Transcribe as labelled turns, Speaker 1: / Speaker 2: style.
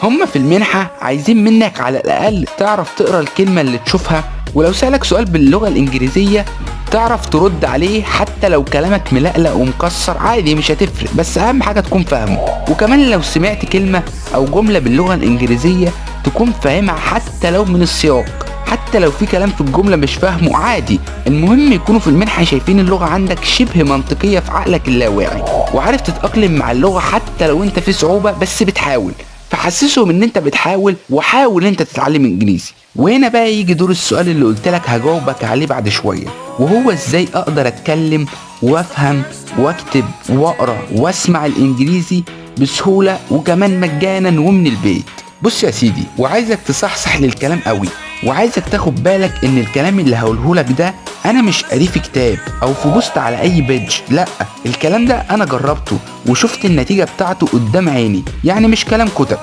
Speaker 1: هما في المنحة عايزين منك على الأقل تعرف تقرأ الكلمة اللي تشوفها، ولو سألك سؤال باللغة الإنجليزية تعرف ترد عليه، حتى لو كلامك ملقلق ومكسر عادي مش هتفرق، بس أهم حاجة تكون فاهمه. وكمان لو سمعت كلمة أو جملة باللغة الإنجليزية تكون فاهمها حتى لو من السياق، حتى لو في كلام في الجملة مش فاهمه عادي. المهم يكونوا في المنحة شايفين اللغة عندك شبه منطقية في عقلك اللاواعي، وعارف تتأقلم مع اللغة حتى لو انت في صعوبة بس بتحاول. فحسسهم ان انت بتحاول، وحاول انت تتعلم انجليزي. وهنا بقى يجي دور السؤال اللي قلت لك هجاوبك عليه بعد شوية، وهو ازاي اقدر اتكلم وافهم واكتب واقرا واسمع الانجليزي بسهولة وكمان مجانا ومن البيت. بص يا سيدي، وعايزك تصحصح للكلام قوي، وعايزك تاخد بالك ان الكلام اللي هقوله لك ده انا مش قارية في كتاب او في post على اي page، لا، الكلام ده انا جربته وشفت النتيجة بتاعته قدام عيني، يعني مش كلام كتب.